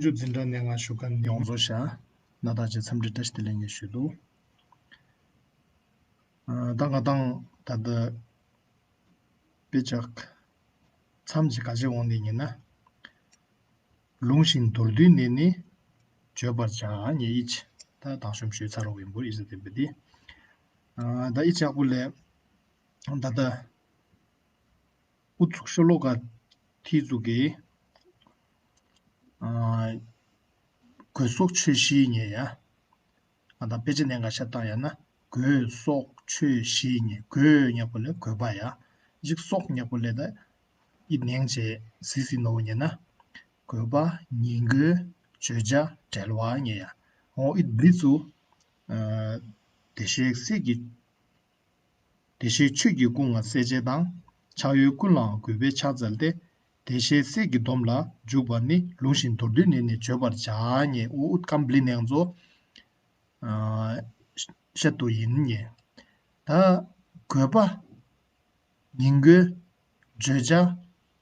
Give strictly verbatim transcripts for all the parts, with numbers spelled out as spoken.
ཆུ་འཛིན་གྲྭ་ནས་ང་ཞུ་མཁན་ཡོངས་རྫོགས་ཤ་ན་ད་ཅེ་འཚམས་འདྲི་བཀྲ་ཤིས་བདེ་ལེགས་ངས་ཞུ་འདུག་ཨ་ད་ང་དང་ད་ལྟ་དཔེ་ཆ་མཚམས་ཅིག་ག་ཅེ་འོང་ནི་ཡིན་ན། ལུང་ཞིང་མདོར་བསྡུས་ནས་ནི་བརྗོད་པར་བྱ་ཉེ་ཡིད། ད་དང་ཤོམ་ཞུས་ཚར་བ་ཡིན་པོ་ཡིད་ཟེར་དེ་འབད་དེ། ཨ་ད་ཡིད་ཆགས་པོ་ལས་ད་ལྟ་ཨུ་ཚུགས་ཤོ་ལོ་ཀ་ཐི་ཚུ་གི་ཨ་གོས་སོགས་ཆོས་བཞི་ཉེ་ཡ། ང་དང་དཔེ་ཆ་ནས་འགའ་ཤ་བཏང་ཡ་ན་གོས་སོགས་ཆོས་བཞི་ཉེ། གོས་ཉག་པོ་ལས་གོས་པ་ཡ། ཅིག་སོགས་ཉག་པོ་ལས་ད་ཨིད་ནེང་བྱས་སི་སི་ནོ་ཉེ་ན། གོས་པ་ཉིན་གོས་བརྗོད་བྱ་འབྲེལ་བ་ཉེ་ཡ། འོ་ཨིད་བླི་ཚུ་ཨ་བདེ་གཤེགས་སྲས་ཀྱི་བདེ་གཤེགས་ཆོས་ཀྱི་སྐུ་ལྔ་གསལ་བྱེད་དང་། ཕྱག་འོས་ཀུན་ལའང་གུས་པས་ཕྱག་འཚལ་ཏེ། བདེ་གཤེགས་སྲས་ཀྱི་སྡོམ་ལ་འཇུག་པ་ནི། ལུང་ཞིང་མདོར་བསྡུས་ནས་ནི་བརྗོད་པར་བྱ་ཉེ། ཨུ་ཨུད་ཀམ་བླི་ནེང་ཚོ་ཨ་བཤད་དོ་ཡིན་ཉེ། ད་གོས་པ་ཉིན་གོས་བརྗོད་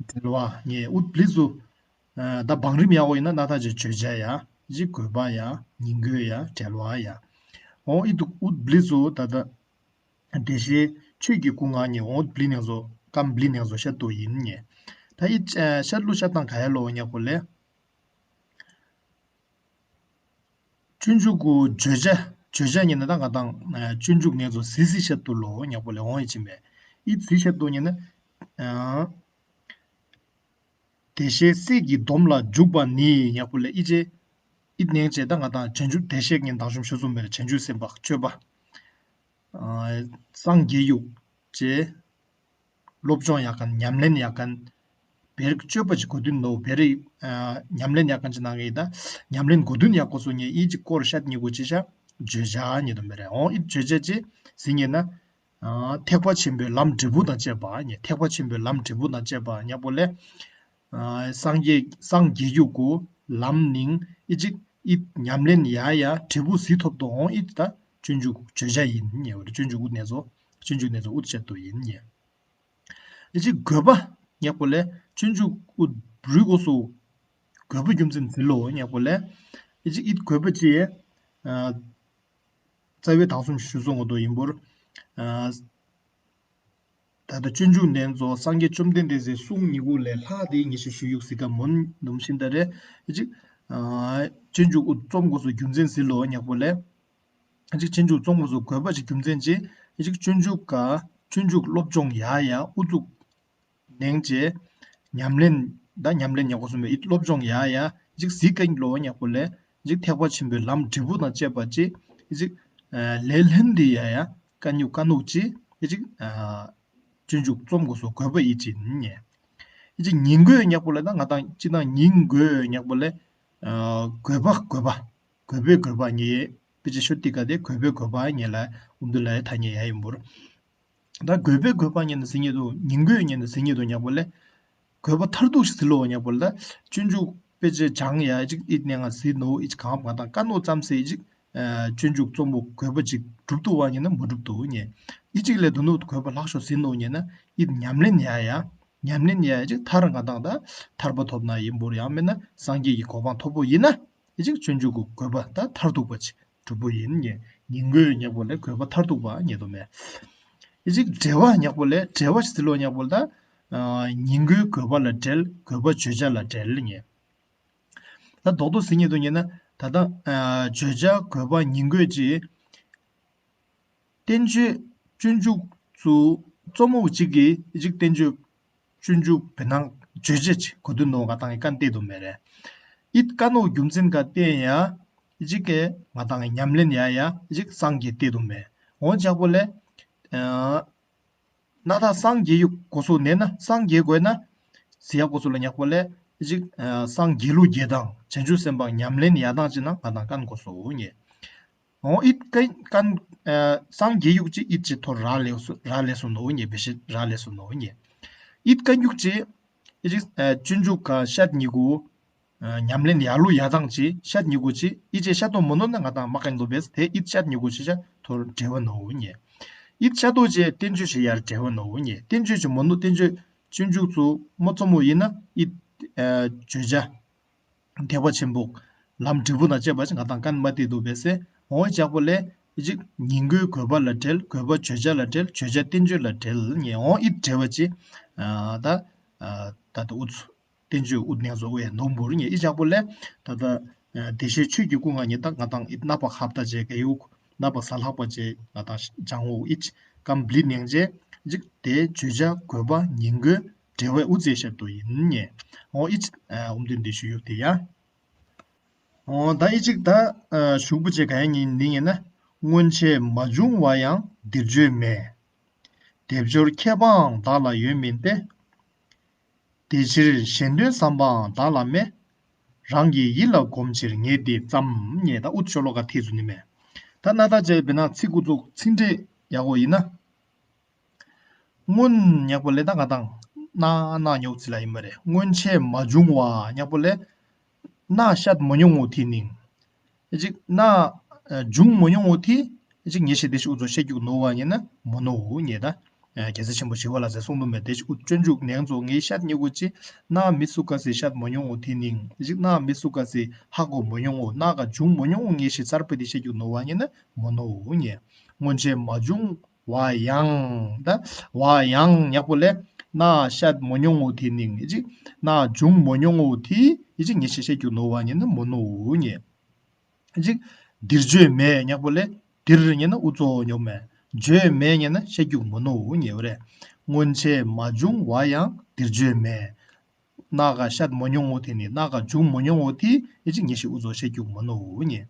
བྱ་འབྲེལ་བ་ཉེ། ཨུད་བླི་ཚུ་ཨ་ད་བང་རིམ་ཡག་པོ་ཡིན་ན་ན་ད་ཅེ་བརྗོད་བྱ་ཡ། ཅིག་གོས་པ་ཡ། ཉིན་གོས་ཡ། འབྲེལ་བ་ཡ། འོ་ཨི་འདུག་ཨུད་བླི་ཚུ་ད་ད། བདེ་གཤེགས་ཆོས་ཀྱི་སྐུ་ལྔ་ཉེ། འོ་བླི་ནེང་ཚོ་ཀམ་བླི་ནེང་ཚོ་བཤད་དོ་ཡིན་ཉེ། ད་ཨི་ཨ་བཤད་ལུགས་བཤད་སྟངས་ག་ཡ་ལོ་ཉག་པོ་ལས། སྤྱོད་འཇུག་གུ་བརྗོད་བྱ་བརྗོད་བྱ་ཉེ་ན་ད་ང་དང་ཨ་སྤྱོད་འཇུག་ནེང་ཚོ་སི་སི་བཤད་དོ་ལོ་ཉག་པོ་ལས་འོང་ཡི་ཅི་མེད། ཨི་སི་བཤད་དོ་ཉེ་ན་ཨ་བདེ་གཤེགས་སྲས་ཀྱི་སྡོམ་ལ་འཇུག་པ་ནི་ཉག་པོ་ལས་ཨི་ཅེ་ཨིད་ནེང་བྱས་ད་ང་དང་བྱང་ཆུབ་བདེ་གཤེགས་ཉེ་དང་ཤོམ་ཞུ་ཚུ་མེད་བྱང་ཆུབ་སེམས་དཔའ་སྤྱོད་པ། ཨ་སངས་རྒྱས་ཡུག་ཅེ། སློབ་སྦྱོང་ཡག་མཁན་ཉམས་ལེན་ཡག་མཁན། བེ་རི་སྤྱོད་པ་ཅིག་གོ་དུས་ནོ་བེ་རི་ཨ་ཉམས་ལེན་ཡག་མཁན་ཅིག་ནང་གི་ད་ཉམས་ལེན་གོ་དུས་ཡག་གོ་སོ་ཉེ་ཨི་ཅིག་སྐོར་ཤད་ཉེ་གོ་ཅི་ཤ་བརྗོད་བྱ་ཉེ་དོ་མེ་རེ་འོང་ཨི་བརྗོད་བྱ་ཅི་ཟིན་ཉེ་ན། ཨ་ཐེག་པ་ཆེན་པོའི་ལམ་འབྲས་བུ་དང་བཅས་པ་ཉེ། ཐེག་པ་ཆེན་པོའི་ལམ་འབྲས་བུ་དང་བཅས་པ་ཉག་པོ་ལས། ཨ་སངས་རྒྱས་སངས་རྒྱས་རྒྱུ་གུ་ལམ་ནིང་ཨི་ཅིག་ཨི་ཉམས་ལེན་ཡ་ཡ་འབྲས་བུ་ཟི་ཐོབ་ཏོ་འོང་ཨི་ད་སྤྱོད་འཇུག་བརྗོད་བྱ་ཡིན་ཉེ་བ་སྤྱོད་འཇུག་ཨུད་ནེ་ཚོ་སྤྱོད་འཇུག་ནེ་ཚོ་ཨུད་བཤད་དོ་ཡིན་ཉེ། ཨི་ཅིག་གོས་པ་ཉག་པོ་ལས་སྤྱོད་འཇུག་ཨུད་རུས་གོ་སོ་གོས་པ་རྒྱུ་མཚན་ཟི་ལོ་ཉག་པོ་ལས་ཨི་ཅིག་ཨི་གོས་པ་ཅི་ཡེ། ཨ་རྩ་བའི་དག་གསུམ་ཞུ་སོང་གོ་དོ་ཡིན་པོར། ཨ་ད་ལྟ་སྤྱོད་འཇུག་ནེ་ཚོ་སངས་རྒྱས་བཅོམ་ལྡན་འདས་སི་གསུང་ཉིད་གུ་ལས་ལྷག་དེ་ཉི་ཤུ་ཞུ་ཡུག་སི་ཀ་མོན་ནུམ་ཤིན་ད་རེ། ཨི་ཅིག་ཨ་སྤྱོད་འཇུག་ཨུད་རྩོམ་གོ་སོ་རྒྱུ་མཚན་ཟི་ལོ་ཉག་པོ་ལས། ཨི་ཅིག་སྤྱོད་འཇུག་རྩོམ་གོ་སོ་གོས་པ་ཅིག་རྒྱུ་མཚན་ཅི། ཨི་ཅིག་སྤྱོད་འཇུག་ག་སྤྱོད་འཇུག་སློབ་སྦྱོང་ཡ་ཡ་ཨུ་ཚུགས་ནེང་ཅེ། ཉམས་ལེན་ད་ཉམས་ལེན་ཉག་གོ་སོ་མེ་ཨི་སློབ་སྦྱོང་ཡ་ཡ་ཨི་ཅིག་ཟི་ཀ་ལོ་ཉག་པོ་ལས། ཨི་ཅིག་ཐེག་པ་ཆེན་པོའི་ལམ་འབྲས་བུ་དང་བཅས་པ་ཅི། ཨི་ཅིག་ཨ་ལས་ལྷན་དེ་ཡ་ཡ་ཀ་ཉུག་ཀ་ནུག་ཅི། ཨི་ཅིག་ཨ་སྤྱོད་འཇུག་རྩོམ་གོ་སོ་གོས་པ་ཨི་ཅི་ཉེ། ཨི་ཅིག་ཉིན་གོས་ཉག་པོ་ལས་ད་ང་དང་ཅི་དང་ཉིན་གོས་ཉག་པོ་ལས་ཨ་གོས་པ་གོས་པ་གོས་པའི་གོས་པ་ཉེ། པི་ཅི་ཤོ་ཏི་ཀ་དེ་གོས་པའི་གོས་པ་ཉེ་ལ་ཨུམ་དུ་ལ་ཡ་ཐ་ཉེ་ཡ་ཡིན་པོར། ད་གོས་པའི་གོས་པ་ཉེ་ན་ཟིན་ཉེ་དུ་ཉིན་གོས་ཉེ་ན་ཟིན་ཉེ་དུ་ཉག་པོ་ལས། གོས་པ་མཐར་ཐུག་ཞིག་ཟི་ལོ་ཉག་པོ་ལ་ད་སྤྱོད་འཇུག་པེ་ཅེ་བྱང་ཡ་ཅིག་ཨིད་ནེ་ང་ཟི་ནོ་ཨི་ཅིག་གང་བ་དང་ཀ་ནོ་ཙམ་སེ་ཨི་ཅིག་ཨ་སྤྱོད་འཇུག་རྩོམ་པོ་གོས་པ་ཅིག་གྲུབ་ཏུ་བ་ཉེ་ན་མ་གྲུབ་ཏུ་ཉེ། ཨི་ཅིག་ལས་དུ་ནུ་གོས་པ་ལྷག་ཤོ་ཟི་ནོ་ཉེ་ན་ཨིད་ཉམས་ལེན་ཡ་ཡ་ཉམས་ལེན་ཡ་ཡ་ཅིག་ཐར་ང་དང་ད་ཐར་པ་ཐོབ་ན་ཡིན་པོར་ཡང་མེད་ན་སངས་རྒྱས་ཀྱི་གོ་འཕང་ཐོབ་པོ་ཡིན་ན་ཨི་ཅིག་སྤྱོད་འཇུག་གོས་པ་ད་མཐར་ཐུག་པ་ཅིག་གྲུབ་པོ་ཡིན་ཉེ། ཉིན་གོས་ཉག་པོ་ལས་གོས་པ་མཐར་ཐུག་པ་ཉེ་དོ་མེ། ཨི་ཅིག་འབྲེལ་བ་ཉག་པོ་ལས་འབྲེལ་བ་ཞིག་ཟི་ལོ་ཉག་པོ་ལ་ད། ཉིན་གོས་གོས་པ་ལ་འབྲེལ་གོས་པ་བརྗོད་བྱ་ལ་འབྲེལ་ཉེ། ད་རྡོག་རྡོག་ཟིན་ཉེ་དོ་ཉེ་ན་ད་ལྟ་བརྗོད་བྱ་གོས་པ་ཉིན་གོས་ཀྱི་བསྟན་བཅོས་སྤྱོད་འཇུག་ཚུ་རྩོམ་མོ་གཅིག་གིས་ཨི་ཅིག་བསྟན་བཅོས་སྤྱོད་འཇུག་བེ་ནང་བརྗོད་བྱེད་ཅིག་གོ་དུ་ནོ་ང་དང་གི་ཀན་ཏེ་དུ་མེ་རེ། ཨིད་ཀ་ནོ་རྒྱུ་མཚན་ག་བསྟན་ཡ། ཨི་ཅིག་གེ་ང་དང་གི་ཉམས་ལེན་ཡ་ཡ་ཨི་ཅིག་སངས་རྒྱས་ཏེ་དུ་མེ། འོ་ཅག་པོ་ལས། ཨ་ན་ད་སངས་རྒྱས་ཡུག་གོ་སོ་ནེ་ན་སངས་རྒྱས་དགོས་ན། ཟི་ཡ་གོ་སོ་ལ་ཉག་པོ་ལས་ཨི་ཅིག་ཨ་སངས་རྒྱས་ལུ་རྒྱས་དང་བྱང་ཆུབ་སེམས་དཔའ་ཉམས་ལེན་ཡ་དང་ཅི་ན་ང་དང་ཀན་གོ་སོ་ཉེ། འོ་ཨིད་ཀན་ཀན་ཨ་སངས་རྒྱས་ཡུག་ཅི་ཨིད་ཅི་ཐོར་ར་ལེ་སོ་ར་ལེ་སོ་ནོ་ཉེ་བེ་ཤི་ར་ལེ་སོ་ནོ་ཉེ། ཨིད་ཀན་ཡུག་ཅི་ཨི་ཅིག་ཨ་སྤྱོད་འཇུག་ག་ཤད་ཉི་གུ། ཨ་ཉམས་ལེན་ཡ་ལུ་ཡ་དང་ཅི་ཤད་ཉི་གུ་ཅི་ཨི་ཅེ་ཤད་དོ་མོ་ནོ་ན་ང་དང་མ་ཀན་དོ་བེས་དེ་ཨིད་ཤད་ཉི་གུ་ཅི་ཤད་ཐོར་འབྲེལ་བ་ནོ་ཉེ། ཨིད་ཤད་དོ་ཅེ་བསྟན་བཅོས་ཤི་ཡར་འབྲེལ་བ་ནོ་ཉེ་བསྟན་བཅོས་ཅི་མོ་ནོ་བསྟན་བཅོས་སྤྱོད་འཇུག་ཚུ་མོ་ཙོ་མོ་ཡིན་ན་ཨིད་ཨ་བརྗོད་བྱ། ཐེག་པ་ཆེན་པོ་ལམ་འབྲས་བུ་དང་བཅས་པ་ཅིག་ང་དང་ཀན་མ་ཏི་དུ་བས་སེ་འོ་ཅག་པོ་ལས་ཅིག་ཉིང་དགོས་དགོས་པ་ལ་བྲེལ། དགོས་པ་བརྗོད་བྱ་ལ་བྲེལ། བརྗོད་བྱ་བསྟན་བཅོས་ལ་བྲེལ་ཉེ་འོ་ཨིད་བྲེལ་བ་ཅི་ད་ད་ད་ཨུ་ཚུ་བསྟན་བཅོས་ཨུ་ནེ་བཟོ་ཨུ་ཡ་ནོ་འབུར་ཉེ་ཨི་ཅག་པོ་ལས་ད་ད་བདེ་གཤེགས་ཆོས་ཀྱི་སྐུ་ང་ཉེ་ད་ང་དང་ཨིད་ན་པ་ཧབ་ད་ཅེ་ག་ཡུག་ན་པ་ས་ལྷག་པ་ཅེ་ང་དང་ལྗང་འོ་ཨིད་ཀམ་བླི་ནེང་ཅེ་ཅིག་དེ་བརྗོད་བྱ་དགོས་པ་ཉིང་དགོས་བྲེལ་བའི་ཨུ་ཙེ་ཤར་དུ་ཡིན་ཉེ་འོ་ཨིད་ཨུམ་དུན་དེ་ཞུ་ཡུག་དེ་ཡ། འོ་ད་ཨི་ཅིག་ད་ཞུགས་པོ་ཅེ་ག་ཡ་ཉིན་འདི་ཉེ་ན་སྔོན་ཆད་མ་བྱུང་བ་ཡང་འདིར་བརྗོད་མེད། སྡེབ་སྦྱོར་མཁས་པའང་བདག་ལ་ཡོད་མིན་ཏེ། དེ་ཕྱིར་གཞན་དོན་བསམ་པའང་བདག་ལ་མེད། རང་གི་ཡིད་ལ་སྒོམ་ཕྱིར་ངས་འདི་བརྩམས། ཉེ་ད་ཨུད་ཤོ་ལོ་ཀ་ཐི་ཚུ་ནི་མེད། ད་ན་ད་ཅེ་བེ་ན་ཚིག་ཀུ་ཚུགས་ཚིག་འགྲེལ་ཡག་པོ་ཡིན་ན། སྔོན་ཉག་པོ་ལས་ད་ང་དང་ན་ན་ཉོག་ཚི་ལ་ཡིན་པ་རེད། སྔོན་ཆད་མ་བྱུང་བ་ཉག་པོ་ལས་ན་ཤད་མ་མྱོང་ངོ་ཐི་ནིང་། ཅིག་ན་བྱུང་མ་མྱོང་ངོ་ཐི་ཅིག་ཉེ་ཤེས་དེ་ཤི་ཨུ་ཚོ་ཤད་རྒྱུག་ནོ་བ་ཉེ་ན་མོ་ནོ་ཉེ་ད། རྒྱལ་སྲས་ཆེན་པོ་ཞི་བ་ལྷ་ཟེར་གསུང་དུ་མེད་དེ་ཤི་ཨུ་སྤྱོད་འཇུག་ནེང་ཚོ་ངའི་ཤད་ཉེ་གོ་ཅི་ན་མི་སུ་ཀ་སི་ཤད་མ་མྱོང་ངོ་ཐི་ནིང་ཅིག་ན་མི་སུ་ཀ་སི་ཧ་གོ་མ་མྱོང་ངོ་ན་ག་བྱུང་མ་མྱོང་ངོ་ངེ་ཤི་ཚར་པ་དེ་ཤད་རྒྱུག་ནོ་བ་ཉེ་ན་མོ་ནོ་ཉེ། སྔོན་ཆད་མ་བྱུང་བ་ཡང་། ད་བ་ཡང་ཉག་པོ་ལས་ན་ཤད་མོ་ཉོང་ངོ་ཐི་ནིང་ཨི་ཅིག་ན་བྱུང་མོ་ཉོང་ངོ་ཐི་ཨི་ཅིག་ཉེ་ཤེས་ཤེས་རྒྱུག་ནོ་བ་ཉེ་ན་མོ་ནོ་ཉེ། ཨི་ཅིག་འདིར་བརྗོད་མེད་ཉག་པོ་ལས་འདིར་ཉེ་ན་ཨུ་ཙོ་ཉོ་མེད། བརྗོད་མེད་ཉེ་ན་ཤེས་རྒྱུག་མོ་ནོ་ཉེ་བ་རེད། སྔོན་ཆད་མ་བྱུང་བ་ཡང་འདིར་བརྗོད་མེད། ན་ག་ཤད་མོ་ཉོང་ངོ་ཐི་ནི་ན་ག་བྱུང་མོ་ཉོང་ངོ་ཐི་ཨི་ཅིག་ཉེ་ཤེས་ཨུ་ཙོ་ཤེས་རྒྱུག་མོ་ནོ་ཉེ།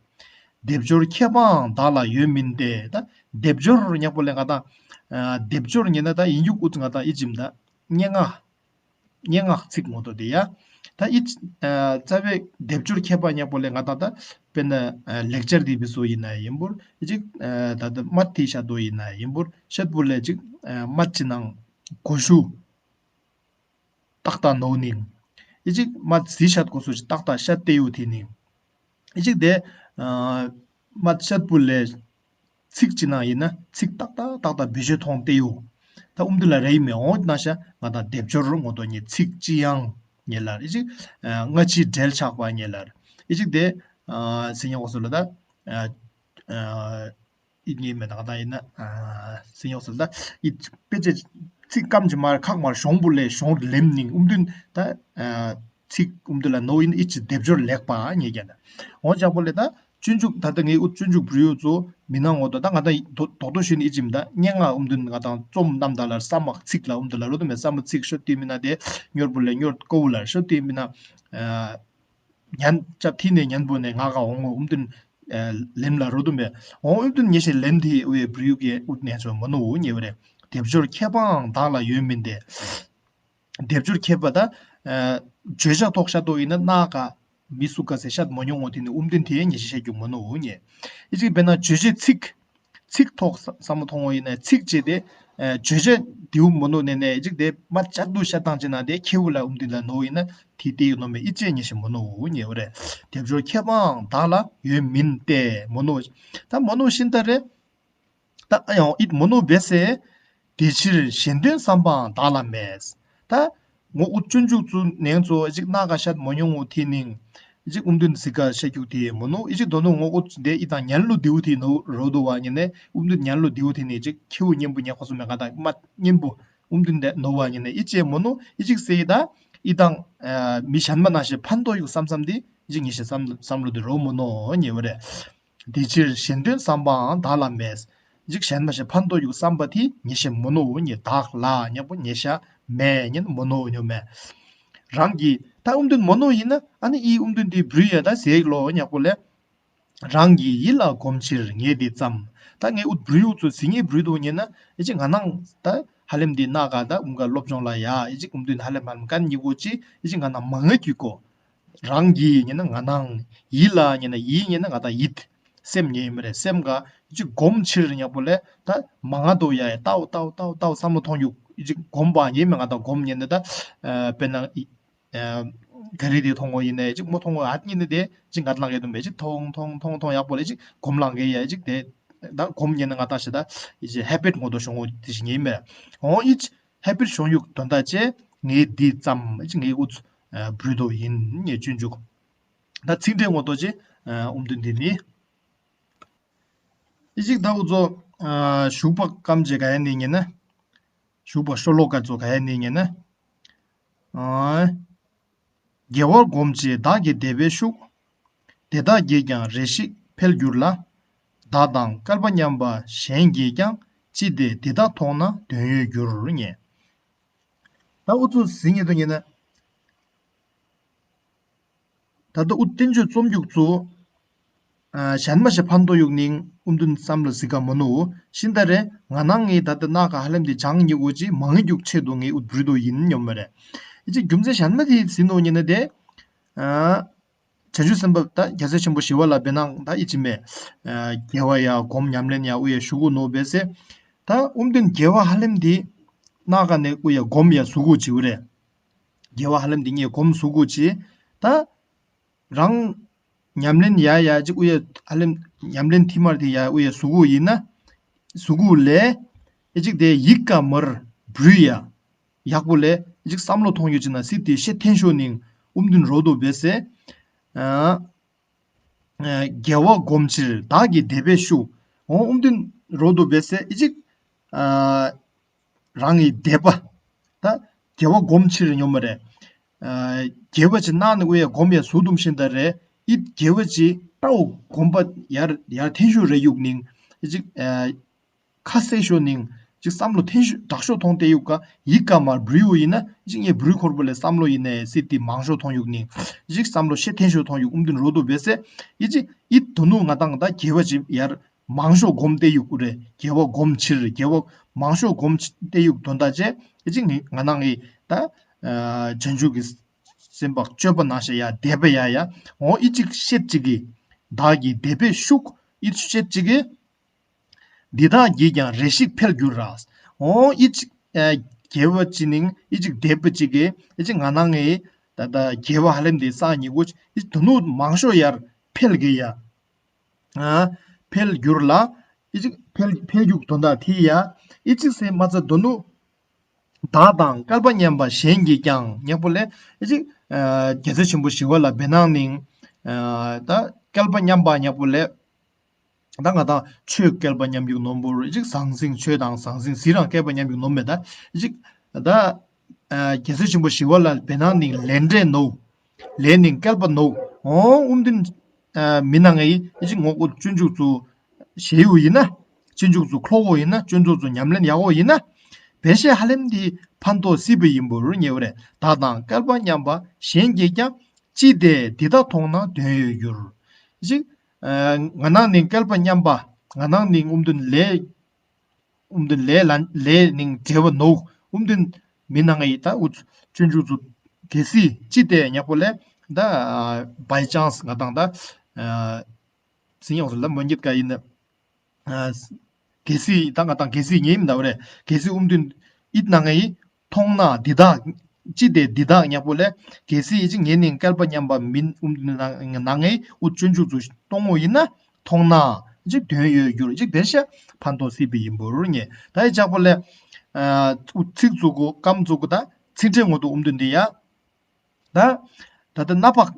སྡེབ་སྦྱོར་མཁས་པའང་བདག་ལ་ཡོད་མིན་ཏེ། ད་སྡེབ་སྦྱོར་ཉག་པོ་ལས་ང་དང་སྡེབ་སྦྱོར་ཉེ་ན་ད་ཡིན་རྒྱུག་ཨུ་ཙི་ང་དང་ཨི་ཅིམ་ད་སྙན་ངག་སྙན་ངག་ཚིག་ངོ་ཏོ་དེ་ཡ། ད་ཨི་རྩ་བའི་སྡེབ་སྦྱོར་མཁས་པ་ཉག་པོ་ལས་ང་དང་ད་དཔེར་ན་ལེགས་སྦྱར་དེ་བི་སོ་ཡིན་ན་ཡིན་པོར་ཨི་ཅིག་ད་ད་མ་ཐི་ཤ་དོ་ཡིན་ན་ཡིན་པོར་ཤད་པོ་ལས་ཅིག་མ་ཅི་ནང་གོ་ཤུ། ཏག་ཏག་ནོ་ནིང་། ཨི་ཅིག་མ་ཟི་ཤད་གོ་སུ་ཅི་ཏག་ཏག་ཤད་ཏེ་ཡོ་ཐི་ནིང་། ཨི་ཅིག་དེ་མ་ཤད་པུ་ལས་ཚིག་ཅི་ན་ཡིན་ན་ཚིག་ཏག་ཏག་ཏག་ཏག་བེ་ཤོད་ཐོང་ཏེ་ཡོ། ད་ཨུམ་དུ་ལ་རེ་ཡི་མེ་འོང་ན་ཤ་ང་དང་སྡེབ་སྦྱོར་རུ་ངོ་ཏོ་ཉེ་ཚིག་ཅི་ཡང་ཉེ་ལར་ཨི་ཅིག་སྔ་ཕྱི་འབྲེལ་ཆགས་པ་ཉེ་ལར་ཨི་ཅིག་དེ་སི་ཉ་གོ་སུ་ལ་ད། ཨི་ཉེ་མེ་དང་ད་ཡིན་ན། སེམས་ཡོག་སོ་ད། ཨི་དཔེ་ཆ་ཚིག་སྐམ་གྱི་མར་ཁག་མར་གཞོང་བུ་ལས་གཞོང་ལེམ་ནིང་ཨུམ་དུན་ད། ཚིག་ཨུམ་དུ་ལ་ནོ་ཡིན་ཨི་ཅི་སྡེབ་སྦྱོར་ལེགས་པ་ཉེ་རྒྱ་ན། འོ་ཅག་པོ་ལས་ད། སྤྱོད་འཇུག་ད་ལྟ་ངའི་ཨུ་སྤྱོད་འཇུག་བྲུ་ཡོ་ཚོ་མི་སྣ་ངོ་ཏོ་ད་ང་ད་རྡོག་རྡོག་ཤོད་ནི་ཨི་ཅིམ་ད་སྙན་ངག་ཨུམ་དུན་ང་དང་རྩོམ་རྣམ་ད་ལ་ས་མ་ཚིག་ལ་ཨུམ་དུ་ལ་རོ་དུ་མེ་ས་མ་ཚིག་ཤོད་དུས་མི་སྣ་དེ་སྙོར་བུ་ལས་སྙོར་ཀོ་བུ་ལ་ཤོད་དུས་མི་སྣ། ཉན་ཅབ་ཐི་ནས་ཉན་པོ་ནས་ང་ག་འོང་ངོ་ཨུམ་དུན་ལེམ་ལ་རོ་དུམ་པས་འོང་ཨུམ་དུན་ཉེ་ཤེས་ལེམ་ཐི་ཨུ་ཡེ་བྲུ་ཡུག་ཡེ་ཨུད་ནས་ཚོ་མོ་ནོ་ཨུ་ཉེ་བ་རེ། སྡེབ་སྦྱོར་མཁས་པའང་བདག་ལ་ཡོད་མིན་ཏེ། སྡེབ་སྦྱོར་མཁས་པ་ད་བརྗོད་བྱ་ཐོག་ཤ་དོ་ཡིན་ན་ན་ག་མི་སུ་ག་སེ་ཤད་མོ་ཉོ་ངོ་ཐི་ནི་ཨུམ་དུན་ཐི་ཉེ་ཤེས་ཤེས་རྒྱུ་མོ་ནོ་ཨུ་ཉེ། ཨི་ཅིག་བེ་ན་བརྗོད་བྱའི་ཚིག་ཚིག་ཐོག་ས་ས་མོ་མཐོང་བ་ཡིན་ན་ཚིག་ཅེས་ཏེ། བརྗོད་བྱ་དེའུ་མོ་ནོ་ནས་ནས་ཅིག་དེ་མ་བཅད་དུ་ཤ་བཏང་ཅེ་ན་དེ་ཁྱེའུ་ལ་ཨུམ་དུན་ལ་ནོ་ཡིན་ན་དེ་དེའི་ནོ་མེ་ཨི་ཅེ་ཉེ་ཤེས་མོ་ནོ་འུ་ཉེ་བ་རེད། སྡེབ་སྦྱོར་མཁས་པའང་བདག་ལ་ཡོད་མིན་ཏེ་མོ་ནོ། ད་མོ་ནོ་ཤིན་ཏ་རེད། ད་ཨ་ཡང་ཨིད་མོ་ནོ་བེ་སེ། དེ་ཕྱིར་གཞན་དོན་བསམ་པའང་བདག་ལ་མེད། ད། ངོ་ཨུ་སྤྱོད་འཇུག་ཚུ་ནེང་ཚོ་ཨི་ཅིག་ན་ག་ཤད་མོ་ཉོ་ངོ་ཐི་ནིང་། ཨི་ཅིག་ཨུམ་དུན་ཟི་ག་ཤད་རྒྱུག་ཐི་མོ་ནོ་ཨི་ཅིག་དོ་ནོ་ངོ་ཨུ་དེ་ཨི་དང་ཉན་ལུ་དེའུ་ཐི་ནོ་རོ་དོ་བ་ཉེ་ནས་ཨུམ་དུན་ཉན་ལུ་དེའུ་ཐི་ནི་ཨི་ཅིག་ཁྱེའུ་གཉེན་པོ་ཉེ་ཁོ་སུ་མེ་ག་དང་མ་གཉེན་པོ་ཨུམ་དུན་དེ་ནོ་བ་ཉེ་ནས་ཨི་ཅེ་མོ་ནོ་ཨི་ཅིག་སེ་ཨི་ད་ཨི་དང་མི་གཞན་མ་ན་ཤེ་ཕན་ཐོ་ཡུག་བསམ་བསམ་དེ་ཨི་ཅིག་ཉེ་ཤེ་བསམ་བསམ་ལུ་དེ་རོ་མོ་ནོ་ཉེ་བ་རེད། དེ་ཕྱིར་གཞན་དོན་བསམ་པའང་བདག་ལ་མེད། འཇིག་གཞན་མ་ཞེས་ཕན་ཐོགས་ཡུག་བསམ་པ་དེ་ཉེ་ཤེས་མོ་ནོ་འུ་ཉེ་བདག་ལ་ཉག་པོ་ཉེ་ཤ་མེད་ཉེ་མོ་ནོ་འུ་ཉོ་མེད། རང་གི་ད་ཨུམ་དོན་མོ་ནོ་ཡིན་ན་ཨ་ནི་ཨི་ཨུམ་དོན་དེ་བྲུ་ཡ་ད་ཟེག་ལོ་ཉག་པོ་ལས། རང་གི་ཡིད་ལ་སྒོམ་ཕྱིར་ངས་འདི་བརྩམ། ད་ངས་ཨུད་བྲུ་ཡུག་ཚོ་ཟི་ངས་བྲུ་དུ་ཉེ་ན་ཨི་ཅི་ང་ནང་ད་ཧ་ལེམ་འདི་ན་ག་ད་ཨུམ་ག་སློབ་སྦྱོང་ལ་ཡ་ཨི་ཅི་ཨུམ་དོན་ཧ་ལེམ་ཧ་ལེམ་ཀན་ཉི་གོ་ཅི་ཨི་ཅི་ང་ནང་མ་ངེས་གྱི་གོ། རང་གི་ཉེ་ན་ང་ནང་། ཡིད་ལ་ཉེ་ན་ཡིད་ཉེ་ན་ང་དང་ཡིད། སེམས་ཉེ་མི་རེད་སེམས་ག་ཅིག་སྒོམ་ཕྱིར་ཉག་པོ་ལས་ད་མ་ང་དོ་ཡ་ཡ་ཏའོ་ཏའོ་ཏའོ་ཏའོ་བསམ་བློ་ཐོང་ཡུག་ཅིག་སྒོམ་པ་ཉེ་མི་ང་དང་སྒོམ་ཉེ་ན་ད་དཔེར་ན་ག་རེ་དེ་ཐོང་གོ་ཡིན་ནས་ཅིག་མོ་ཐོང་གོ་ཨ་ཉེ་ན་དེ་ཅིག་ང་ལང་གེ་དུ་མེ་ཅིག་ཐོང་ཐོང་ཐོང་ཐོང་ཡག་པོ་ལས་ཅིག་སྒོམ་ལང་གེ་ཡ་ཅིག་དེ་ད་སྒོམ་ཉེ་ན་ང་དང་ཞེ་ད་ཧེ་བིཊ་ངོ་དོ་ཤོང་གོ་དེ་ཞིག་ཉེ་མེ་འོང་ཨི་ཅི། ཧེ་པིར་ཤོང་ཡུག་དོན་དག་ཅེ། ངས་འདི་ཙམ་ཅི་ངས་ཨུ་ཚུ་བྲུ་དོ་ཡིན་ངས་སྤྱོད་འཇུག་ད་ཚིག་འགྲེལ་ངོ་ཏོ་ཅི། ཨ་ཨུམ་དུན་དེ་ནི། ཨི་ཅིག་ད་འུ་ཚོ། ཨ་ཞུགས་པ་ཀམ་ཅེ་ག་ཡ་ནི་ཉེ་ན། ཞུགས་པ་ཤོ་ལོ་ཀ་ཚོ་ག་ཡ་ནི་ཉེ་ན། ཨ། རྒྱལ་བ་བསྒོམ་ཕྱིར་བདག་གི་དད་པས་ཞུགས། དེ་དག་གིས་ཀྱང་རེ་ཞིག་འཕེལ་འགྱུར་ལ། བདག་དང་བསྐལ་པ་མཉམ་པ་གཞན་གྱིས་ཀྱང་། ཅི་སྟེ་འདི་དག་མཐོང་ན་དོན་ཡོད་འགྱུར་ཉེ། ད་འུ་ཚོ་ཟིན་ཉེ་དུ་ཉེ་ན། ད་ལྟ་ཨུ་བསྟན་བཅོས་རྩོམ་རྒྱུགས་ཚུ། ཨ་གཞན་མ་ཞིག་ཕན་ཐོགས་ཡུག་ནིང་ཨུམ་དུན་བསམ་བློ་ཟི་ག་མོ་ནུ། ཤིན་ད་རེ་ང་ནང་ངི་ད་ལྟ་ན་ག་ཧ་ལམ་དེ་ཇང་ཉི་འུ་ཅི་མང་ཉི་རྒྱུག་ཆེད་དུ་ངའི་ཨུ་བྲུས་དུ་ཡིན་ཉོམ་མ་རེད། ཨི་ཅི་རྒྱུ་མཚན་གཞན་མ་དེ་ཟིན་ནོ་ཉེ་ན་དེ། ཨ་བྱང་ཆུབ་སེམས་དཔའ་ད་རྒྱལ་སྲས་ཆེན་པོ་ཞི་བ་ལྷ་བེ་ནང་ད་ཨི་ཅི་མེ། ཨ་རྒྱལ་བ་ཡ་སྒོམ་ཉམས་ལེན་ཡ་འུ་ཡ་ཞུ་གུ་ནོ་བེ་སེ། ད་ཨུམ་དུན་རྒྱལ་བ་ཧ་ལམ་དེ་ན་ག་ནས་འུ་ཡ་སྒོམ་ཡ་ཟུ་གུ་ཅི་འུ་རེད། རྒྱལ་བ་ཧ་ལམ་དེ་ངས་སྒོམ་ཟུ་གུ་ཅི། ད། རང་ཉམས་ལེན་ཡ་ཡ་ཅིག་ཨུ་ཡ་ཧ་ལམ་ཉམས་ལེན་ཐི་མར་དེ་ཡ་ཨུ་ཡ་ཟུ་གུ་ཡིན་ན། ཟུ་གུ་ལས་ཨེ་ཅིག་དེ་ཡིག་ཀ་མར་བྲུས་ཡ། ཡག་པོ་ལས་ཨེ་ཅིག་བསམ་བློ་ཐོང་ཡོད་ཅི་ན་སི་དེ་ཤེ་ཐེན་ཤོ་ནིང་ཨུམ་དུན་རོ་དོ་བེ་སེ། ཨ། རྒྱལ་བ་བསྒོམ་ཕྱིར་བདག་གི་དད་པས་ཞུགས། འོ་ཨུམ་དུན་རོ་དོ་བེ་སེ་ཨེ་ཅིག་ཨ། རང་གི་དད་པ། ད་རྒྱལ་བ་སྒོམ་ཕྱིར་ཉོ་མ་རེད། ཨ་རྒྱལ་བ་ཅིག་གནང་ནས་དབུ་ཡ་སྒོམ་ཡ་ཟུར་དུམ་ཤིན་ད་རེད། ཨི་རྒྱལ་བ་ཅིག་ལྟའོ་སྒོམ་པ་ཡར་ཡར་འཐེན་ཤོ་རེ་ཡུག་ནིང་ཅིག་ཨ་ཁ་གསལ་ཤོ་ནིང་ཅིག་བསམ་བློ་འཐེན་ཤོ་དྲག་ཤོ་ཐོང་སྟེ་ཡུག་ག་ཡིག་ཀ་མར་བྲུས་ཡུ་ཡིན་ན་ཅིག་ངས་བྲུས་འཁོར་པོ་ལས་བསམ་བློ་ཡིན་ནས་སི་ཏི་མང་ཤོ་ཐོང་ཡུག་ནིང་ཅིག་བསམ་བློ་ཤེ་འཐེན་ཤོ་ཐོང་ཡུག་ཨུམ་དུན་རོ་དུ་བེ་སེ་ཨི་ཅིག་ཨི་དོ་ནུ་ང་དང་ད་རྒྱལ་བ་ཅིག་ཡར། མང་ཤོས་སྒོམ་སྟེ་ཡུག་རེད། རྒྱལ་བ་སྒོམ་ཕྱིར་རྒྱལ་བ་མང་ཤོས་སྒོམ་སྟེ་ཡུག་དོན་དག་ཅེ་ཨེ་ཅིག་ནི་ང་ནང་གི་ད་བྱང་ཆུབ་ཀྱི་སེམས་དཔའ་སྤྱོད་པ་ནང་བཞིན་ཡ་དད་པ་ཡ་ཡ་འོ་ཨི་ཅིག་ཤེད་ཅིག་གི་བདག་གི་དད་པས་ཤུགས་ཨི་ཤེད་ཅིག་གི་འདི་དག་གིས་ཀྱང་རེ་ཞིག་འཕེལ་འགྱུར་ར། འོ་ཨི་ཅིག་རྒྱལ་བ་ཅི་ནིང་ཨི་ཅིག་དད་པ་ཅིག་གི་ཨེ་ཅིག་ང་ནང་གི་ད་ད་རྒྱལ་བ་ཧ་ལམ་དེ་སང་ཉི་གུ་ཨི་དོ་ནུ་མང་ཤོས་ཡར་འཕེལ་གི་ཡ། ཨ་འཕེལ་འགྱུར་ལ། ཨི་ཅིག་འཕེལ་འཕེལ་འགྱུར་དོན་དག་ཐི་ཡ། ཨི་ཅིག་སེ་མ་ཚ་དོ་ནུ། བདག་དང་བསྐལ་པ་མཉམ་པ་གཞན་གྱིས་ཀྱང་ཉག་པོ་ལས་ཨི་ཅིག་ཨ་རྒྱལ་སྲས་ཆེན་པོ་ཞི་བ་ལྷ་བེ་ནང་ནིང་ཨ་ད་བསྐལ་པ་མཉམ་པ་ཉག་པོ་ལས་ད་ང་དང་ཆོས་བསྐལ་པ་མཉམ་ཡུག་ནོམ་བོར་ཨི་ཅིག་ཟང་ཟིང་ཆོས་དང་ཟང་ཟིང་ཟི་རང་བསྐལ་པ་མཉམ་ཡུག་ནོམ་མེད་ད་ཨི་ཅིག་ད། རྒྱལ་སྲས་ཆེན་པོ་ཞི་བ་ལྷ་བེ་ནང་ནིང་ལས་འབྲས་ནོ། ལས་ནིང་བསྐལ་པ་ནོ། འོ་ཨུམ་དིན་མི་ནང་ངའི་ཨི་ཅིག་ངོ་ཀོ་སྤྱོད་འཇུག་ཚུ་ཞེ་ཡུ་ཡིན་ན། སྤྱོད་འཇུག་ཚུ་ཁློ་བོ་ཡིན་ན་སྤྱོད་འཇུག་ཚུ་ཉམས་ལེན་ཡག་བོ་ཡིན་ན། བེ་ཤེ་ཧ་ལེམ་དི་ཕན་ཐོགས་སི་བི་ཡིན་པོ་རུ་ཉེ་བ་རེད། བདག་དང་བསྐལ་པ་མཉམ་པ་གཞན་གྱིས་ཀྱང་ཅི་སྟེ་འདི་དག་མཐོང་ན་དོན་ཡོད་འགྱུར། ཨི་ཅིག་ང་ནང་ནིང་བསྐལ་པ་མཉམ་པ་ང་ནང་ནིང་ཨུམ་དིན་ལས། ཨུམ་དུན་ལས་ལ་ལས་ནིང་འབྲེལ་བ་ནོ། ཨུམ་དུན་མི་ནང་ངའི་ད་ཨུ་ཅུན་ཅུ་ཚུ་གལ་སྲིད་ཅི་སྟེ་ཉག་པོ་ལས་ད་བའི་ཅང་སི་ང་དང་ད་སྲིད་ཡོངས་སུ་ལ་མོན་གྱི་ཀ་ཡིན་ན་གལ་སྲིད་ད་ང་དང་གལ་སྲིད་ཉེ་མི་འདའ་བ་རེད། གལ་སྲིད་ཨུམ་དུན་ཨིད་ནང་ངའི་མཐོང་ན་འདི་དག་ཅི་སྟེ་འདི་དག་ཉག་པོ་ལས་གལ་སྲིད་ཅི་ངེ་ནིང་བསྐལ་པ་མཉམ་པ་མིན་ཨུམ་དུན་ནང་ངའི་ཨུ་ཅུན་ཅུ་ཚུ་གཏོང་ངོ་ཡིན་ན། མཐོང་ན་ཅིག་དོན་ཡོད་འགྱུར་ཅིག་བེ་ཤ་ཕན་ཐོགས་སྲིད་པའི་ཡིན་པོ་རུ་ཉེ། ད་ཡི་ཅག་པོ་ལས་ཚིག་ཚུགས་གོ་སྐམ་ཚུགས་གོ་ད་ཚིག་ཕྲད་ངོ་དུ་ཨུམ་དུ་འདི་ཡ། ད་ད་ལྟ་སྣ་བག་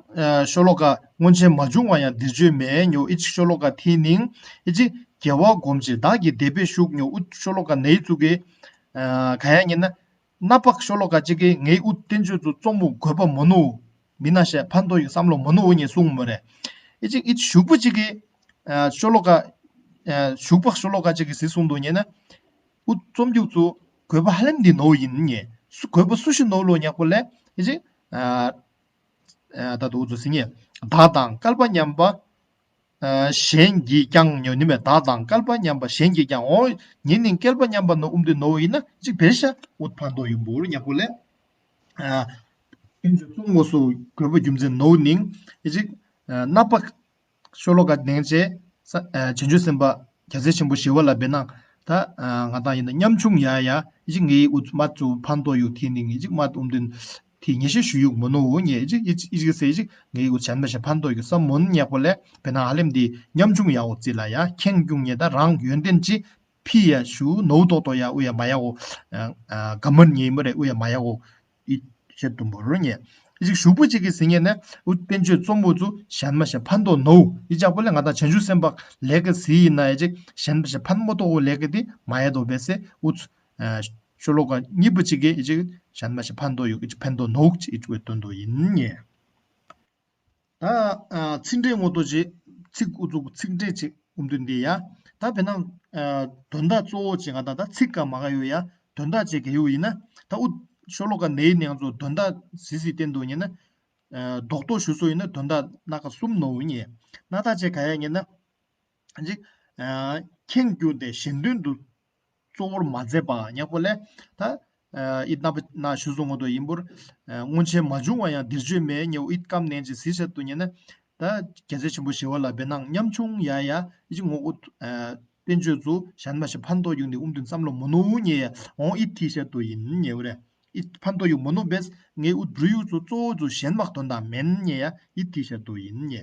ཤོ་ལོ་ཀ་སྔོན་ཆད་མ་བྱུང་བ་ཡང་འདིར་བརྗོད་མེད་ཉོ་ཨི་ཅིག་ཤོ་ལོ་ཀ་ཐི་ནིང་ཨི་ཅིག་རྒྱལ་བ་སྒོམ་ཕྱིར་བདག་གི་དད་པས་ཞུགས་ཉོ་ཨུ་ཤོ་ལོ་ཀ་ནེ་ཚུགས་གི་ག་ཡ་ཉེ་ན། སྣ་བག་ཤོ་ལོ་ཀ་གཅིག་གིས་ངའི་ཨུ་བསྟན་བཅོས་ཚུ་རྩོམ་མུ་དགོས་པ་མོ་ནུ། མི་ན་ཤ་ཕན་ཐོགས་ཡོད་བསམ་བློ་མོ་ནུ་ཉེ་གསུང་མོ་རེད། ཨི་ཅིག་ཨི་ཞུགས་པ་གཅིག་གིས་ཤོ་ལོ་ཀ་ཞུགས་པ་ཤོ་ལོ་ཀ་གཅིག་གིས་ཟི་གསུང་དུ་ཉེ་ན། ཨུ་རྩོམ་རྒྱུགས་ཚུ་དགོས་པ་ཧ་ལམ་འདི་ནོ་ཡིན་ཉེ། དགོས་པ་སུ་ཞིག་ནོ་ལོ་ཉག་པོ་ལས་ཨི་ཅིག་ད་དུ་ཚུ་ཟི་ཉེ། བདག་དང་བསྐལ་པ་མཉམ་པ། གཞན་གྱིས་ཀྱང་ཉོ་ནི་མེད་བདག་དང་བསྐལ་པ་མཉམ་པ་གཞན་གྱིས་ཀྱང་འོ། ཉིན་ནིང་བསྐལ་པ་མཉམ་པ་ནོ་ཨུམ་དུ་ནོ་ཡིན་ན་ཅིག་བེ་ཤ་ཨུད་ཕན་ཐོགས་ཡོད་འབུར་ཉག་པོ་ལས། ཨིན་ཅུ་ཙུང་ངོ་སུ་དགོས་པ་རྒྱུ་མཚན་ནོ་ནིང་ཅིག་སྣ་བག་ཤོ་ལོ་ཀ་ནེང་ཅེ་བྱང་ཆུབ་སེམས་དཔའ་རྒྱལ་སྲས་ཆེན་པོ་ཞི་བ་ལྷ་བེ་ནང་ད་ང་དང་ཡིན་ན་ཉམ་ཆུང་ཡ་ཡ་ཅིག་ངའི་ཨུད་མ་ཚུ་ཕན་ཐོགས་ཡོད་ཐི་ནིང་ཅིག་མ་ཨུམ་དུ། དེ་ཉེ་ཤེས་ཞུ་ཡུག་མོ་ནོ་ཉེ་ཅིག་ཨི་ཅིག་ཨི་ཅིག་སེ་ཅིག་ངའི་གུ་བྱམས་པ་ཞེ་ཕན་ཐོགས་ཡུག་བསམ་མོ་ནོ་ཉག་པོ་ལས་བེ་ན་ཧ་ལེམ་དེ་ཉམ་ཆུང་ཡའོ་ཙི་ལ་ཡ་ཁེང་ཀྱུང་ཉེ་ད་རང་ཡོན་ཏན་ཅི་ཕི་ཡ་ཞུ་ནོ་ཏོག་ཏོ་ཡ་ཨུ་ཡ་མ་ཡའོ། ག་མོན་ཉེ་མོ་རེ་ཨུ་ཡ་མ་ཡའོ། ཨི་ཤེ་དུམ་བུ་རུ་ཉེ། ཨི་ཅིག་ཞུགས་པོ་ཅིག་གི་ཟིན་ངེས་ནས་ཨུ་བསྟན་བཅོས་རྩོམ་པོ་ཚུ་གཞན་མ་ཞིག་ཕན་ཐོགས་ནོ། ཨི་ཅག་པོ་ལས་ང་དང་བྱང་ཆུབ་སེམས་དཔའ་ལས་ཀ་ཟིན་ཡིན་ན་ཨི་ཅིག་གཞན་མ་ཞིག་ཕན་མ་ཐོགས་ལས་ཀ་དེ་མ་ཡ་དོ་བས་སེ་ཨུ་ཚུ་ཤོ་ལོ་ཀ་གཉིས་པོ་ཅིག་གིས་ཨི་ཅིག་གཞན་མ་ཞིག་ཕན་ཐོགས་ཡོད་ཨི་ཅིག་ཕན་ཐོགས་ནོ་ཅིག་ཨི་ཅིག་བའི་དོན་དུ་ཡིན་ངེས། ད་ཨ་ཚིག་འགྲེལ་ངོ་ཏོ་ཅིག་ཚིག་ཨུ་ཚུགས་ཚིག་འགྲེལ་ཅིག་ཨུམ་དུན་དེ་ཡ། ད་དཔེར་ན་ཨ་དོན་དག་གཙོ་བོ་ཅིག་ང་དང་ད་ཚིག་ག་མ་ག་ཡོད་ཡ་དོན་དག་ཅིག་ག་ཡོད་ཡིན་ན་ད་ཨུ་ཤོ་ལོ་ཀ་ནས་ནས་ང་ཚོ་དོན་དག་ཟི་ཟི་བསྟན་དུ་ཉན་ན་ཨ་རྡོག་རྡོག་ཞུ་སོ་ཡིན་ན་དོན་དག་སྣ་ཁ་གསུམ་ནོ་ཉེ། སྣ་ཐག་ཅིག་ག་ཡ་ཉན་ན་ཅིག་ཨ་ཁེངས་གྱུར་ཏེ་གཞན་དོན་དུ། གཙོ་བོར་མ་མཛད་པ་ཉག་པོ་ལས་ད་ཨ་ཨིད་ན་པ་ན་ཞུ་སོང་ངོ་དོ་ཡིན་པོར་ཨ་སྔོན་ཆད་མ་བྱུང་བ་ཡང་འདིར་བརྗོད་མེད་ཉེའུ་ཨིད་ཀམ་ནན་ཅི་ཟི་ཤད་དུ་ཉེ་ན་ད་རྒྱལ་སྲས་ཆེན་པོ་ཞི་བ་ལྷ་བེ་ནང་ཉམ་ཆུང་ཡ་ཡ་ཨི་ཅི་ངོ་ཨུད་ཨ་བསྟན་བཅོས་ཚུ་གཞན་མ་ཞིག་ཕན་ཐོགས་ཡོང་ནི་ཨུམ་དུན་བསམ་བློ་མོ་ནུ་ཉེ་ཡ་འོང་ཨིད་ཐི་ཤད་དུ་ཡིན་ཉེའུ་རེ་ཨིད་ཕན་ཐོགས་ཡོང་མོ་ནུ་བེས་ངའི་ཨུད་བྲུ་ཡུག་ཚུ་གཙོ་བོ་ཚུ་གཞན་མ་དོན་དག་མེན་ཉེ་ཡ་ཨིད་ཐི་ཤད་དུ་ཡིན་ཉེ་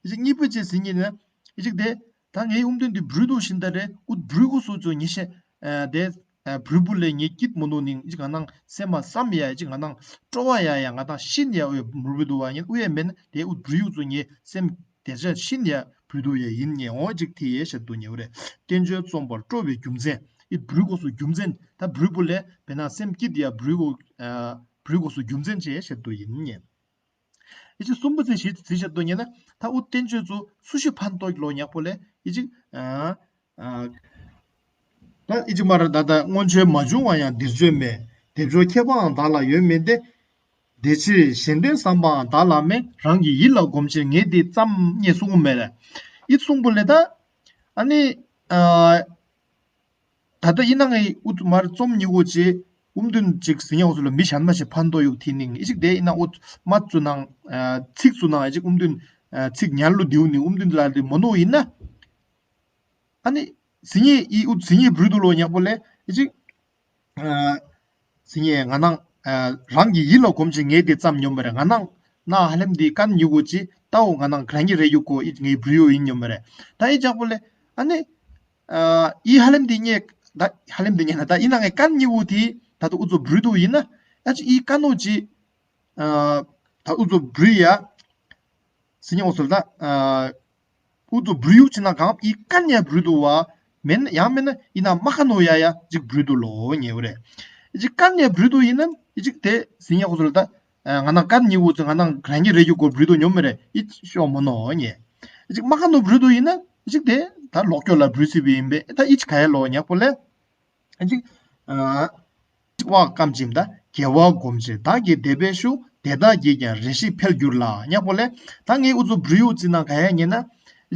ཨི་ཅི་གཉིས་པོ་ཅི་ཟི་ཉེ་ན་ཨི་ཅིག་དེ། ད་ངའི་ཨུམ་དོན་འདི་བྲུས་འདུག་ཤིན་ད་རེ་ཨུད་བྲུས་གོ་སོ་ཚོ་ཉི་ཤེ་ཨ་དེ་ཨ་བྲུས་བུ་ལས་ངའི་སྐྱིད་མོ་ནོ་ནིང་ཅིག་ང་ནང་སེམས་མ་བསམ་ཡ་ཅིག་ང་ནང་སྤྲོ་བ་ཡ་ཡ་ང་དང་ཤིན་ཡ་ཨུ་ཡ་མུར་བུ་འདུག་བ་ཉན་ཨུ་ཡ་མེན་དེ་ཨུད་བྲུས་ཡུག་ཚོ་ངའི་སེམས་དེ་ཆ་ཤིན་ཡ་བྲུས་འདུག་ཡ་ཡིན་ཉེ་འོ་ཅིག་ཐི་ཡ་ཤད་དུ་ཉེ་བ་རེ་བསྟན་བཅོས་རྩོམ་པར་སྤྲོ་བའི་རྒྱུ་མཚན་ཨིད་བྲུས་གོ་སོ་རྒྱུ་མཚན་ད་བྲུས་བུ་ལས་བེ་ན་སེམས་སྐྱིད་ཡ་བྲུས་གོ་ཨ་བྲུས་གོ་སོ་རྒྱུ་མཚན་ཆེ་ཤད་དུ་ཡིན་ཉེ། ཨི་ཅིག་གསུམ་པ་ཚེ་ཞིག་ཚེ་ཞབས་ཏོ་ཉན་ན་ད་ཨུ་བསྟན་བཅོས་ཚོ་སུ་ཞིག་ཕན་ཐོགས་ལོ་ཉག་པོ་ལས་ཨི་ཅིག་ཨ་ཨ་ད་ཨི་ཅིག་མ་ར་ད་ད་སྔོན་ཆད་མ་བྱུང་བ་ཡང་འདིར་བརྗོད་མེད། དེ་བྱོ་ཁྱད་པའང་བདག་ལ་ཡོད་མིན་ཏེ། དེ་ཕྱིར་གཞན་དོན་བསམ་པའང་བདག་ལ་མེད། རང་གི་ཡིད་ལ་གོམས་ཕྱིར་ངས་འདི་བརྩམས་ཉེ་གསུང་མེད་ལ། ཨི་གསུང་པོ་ལས་ད་ཨ་ནི་ཨ། ད་ལྟ་ཡིན་ན་ངའི་ཨུད་མར་རྩོམ་ཉི་འོ་ཅེ་ཨུམ་དུན་ཅིག་ཟིན་ཡང་འོ་ཚོ་ལ་མི་གཞན་མ་ཞིག་ཕན་ཐོགས་ཡོད་ཐིན་ནིང་ཨི་ཅིག་དེ་ཡིན་ན་ཨུད་མ་ཚུ་ནང་ཚིག་ཚུ་ནང་ཨི་ཅིག་ཨུམ་དུན་ཚིག་ཉར་ལུ་དེའུ་ནི་ཨུམ་དུན་ལ་དེ་མོ་ནོ་ཡིན་ན་ཨ་ནི་ཟིན་ཡེ་ཨི་ཨུད་ཟིན་ཡེ་བྲུ་དུ་ལོ་ཉག་པོ་ལས་ཨི་ཅིག་ཨ་ཟིན་ཡེ་ང་ནང་ཨ་རང་གི་ཡིད་ལ་གོམས་ཅིག་ངས་དེ་ཙམ་ཉོམ་པ་རེད། ང་ནང་ན་ཧ་ལམ་དེ་ཀན་ཉུ་གོ་ཅི་ཏའོ་ང་ནང་ག་རང་གི་རེ་ཡུ་གོ་ཨི་ངའི་བྲུ་ཡོ་ཡིན་ཉོམ་པ་རེད། ད་ཨི་ཅག་པོ་ལས་ཨ་ནི་ཨ་ཨི་ཧ་ལམ་དེ་ཉེ་ད་ཧ་ལམ་དེ་ཉེ་ན་ད་ཨི་ན་ངའི་ཀན་ཉུ་གོ་དེ་ད་དུ་ཨུ་ཚོ་བྲུ་དུ་ཡིན་ན་ཨ་ཅི་ཨི་ཀན་ནོ་ཅི་ཨ་ད་ཨུ་ཚོ་བྲུ་ཡ། སི་ཉི་འོ་སོལ་ད། ཨུ་ཚོ་བྲུ་ཡུག་ཅི་ན་གང་ཨི་ཀན་ཡ་བྲུ་དུ་བ། མེན་ཡང་མེན་ན་ཨི་ན་མ་ཁ་ནོ་ཡ་ཡ་ཅིག་བྲུ་དུ་ལོ་ཉེ་བ་རེད། ཨི་ཅིག་ཀན་ཡ་བྲུ་དུ་ཡིན་ན་ཨི་ཅིག་དེ་སི་ཉི་འོ་སོལ་ད། ང་ན་ཀན་ཉི་འུ་ཚོ་ང་ན་ག་རང་གི་རེ་རྒྱུ་གོ་བྲུ་དུ་ཉོ་མེ་རེད་ཨི་ཤོ་མོ་ནོ་ཉེ། ཨི་ཅིག་མ་ཁ་ནོ་བྲུ་དུ་ཡིན་ན་ཨི་ཅིག་དེ་ད་ལོག་ཀྱོ་ལ་བྲུ་སི་བི་ཡིན་པས་ད་ཨི་ཅིག་ག་ཡ་ལོ་ཉག་པོ་ལས། ཅིག་ཨ་ཅིག་བ་ཀམ་ཅིམ་ད་རྒྱལ་བ་སྒོམ་ཆེན་བདག་གིས་དད་པས་ཞུ། དེ་དག་གིས་ཀྱང་རེ་ཞིག་འཕེལ་འགྱུར་ལ་ཉག་པོ་ལས། ད་ངའི་ཨུ་ཚོ་བྲུ་ཡུག་ཙི་ན་ག་ཡ་ཉེ་ན།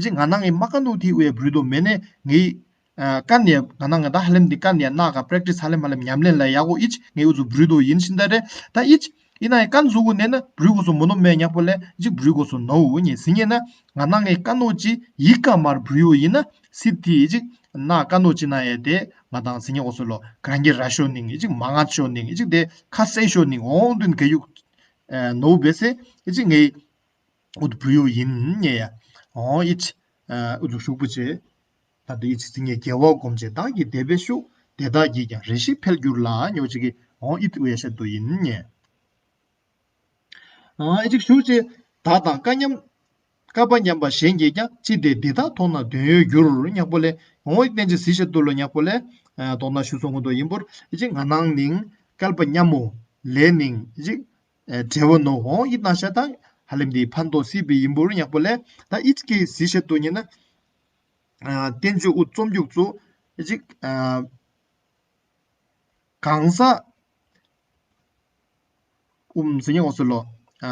ཅིག་ང་ན་ངའི་མ་ཀ་ནུ་ཐི་ཨུ་ཡ་བྲུ་དོ་མེ་ནེ་ངའི་ཀན་ཡ་ང་ན་ང་ད་ཧ་ལམ་འདི་ཀན་ཡ་ན་ག་པྲེག་ཊིས་ཧ་ལམ་ཧ་ལམ་ཉམས་ལེན་ལ་ཡག་གོ་ཨིཆ་ངའི་ཨུ་ཚོ་བྲུ་དོ་ཡིན་ཤིན་ད་རེ། ད་ཨིཆ་ཡིན་ན་ཡ་ཀན་ཟུ་གུ་ནེ་ན་བྲུ་གོ་སོ་མོ་ནོ་མེ་ཉག་པོ་ལས་ཅིག་བྲུ་གོ་སོ་ནོ་ཨུ་ཉེ་ཟི་ཉེ་ན་ང་ན་ངའི་ཀ་ནོ་ཅི་ཡི་ཀ་མར་བྲུ་ཡུག་ཡིན་ན། སི་ཏི་ཅིག་ན་ཀ་ནོ་ཅི་ན་ཡ་དེ་ང་དང་སི་ཉེ་འོ་སོ་ལོ་ག་རང་གི་ར་ཤོ་ནིང་ཅིག་མ་ང་ཤོ་ནིང་ཅིག་དེ་ཁ་སེ་ཤོ་ནིང་འོང་དུན་ག་ཡུག་ནོ་བེ་སེ་ཅིག་ངའི་ཨུད་བུ་ཡུག་ཡིན་ཉེ་ཡ་འོང་ཨིཆ་ཨུ་ཚུགས་ཤུག་པུ་ཆེ། ད་དུ་ཨིཆ་སི་ཉེ་རྒྱལ་བ་སྒོམ་ཆེ་བདག་གིས་དད་པས་ཞུ། དེ་དག་གིས་ཀྱང་རེ་ཞིག་འཕེལ་འགྱུར་ལ་ཉོ་ཅིག་གི་འོང་ཨིད་ཨུ་ཡ་ཤ་དུ་ཡིན་ཉེ། ཨ་ཅིག་ཞུ་ཅེ། བདག་དང་བཀའ་མཉམ། བཀའ་པ་མཉམ་པ་གཞན་གྱིས་ཀྱང་ཅི་སྟེ་འདི་དག་མཐོང་ན་དོན་ཡོད་འགྱུར་ཉག་པོ་ལས། འོང་ཨི་བསྟན་ཅི་ཟི་ཤ་ཏུ་ལོ་ཉག་པོ་ལས། ཨ་དོག་ན་ཞུ་སོང་གོ་དོ་ཡིན་པོར་ཅིག་ང་ནང་ནིང་བསྐལ་པ་མཉམ་མོ་ལས་ནིང་ཅིག་ཨ་བྲེ་བོ་ནོ་འོང་ཨི་ན་ཤ་དང་ཧ་ལམ་འདི་ཕན་ཐོགས་སི་བི་ཡིན་པོར་ཉག་པོ་ལས། ད་ཨི་ཅིག་གི་ཟི་ཤ་ཏུ་ཉེ་ན། ཨ་བསྟན་བཅོས་ཨུ་རྩོམ་རྒྱུགས་ཚུ་ཅིག་ཨ། གང་ཟག་ཨུམ་ཟེར་ཉེ་འོ་སོ་ལོ། ཨ་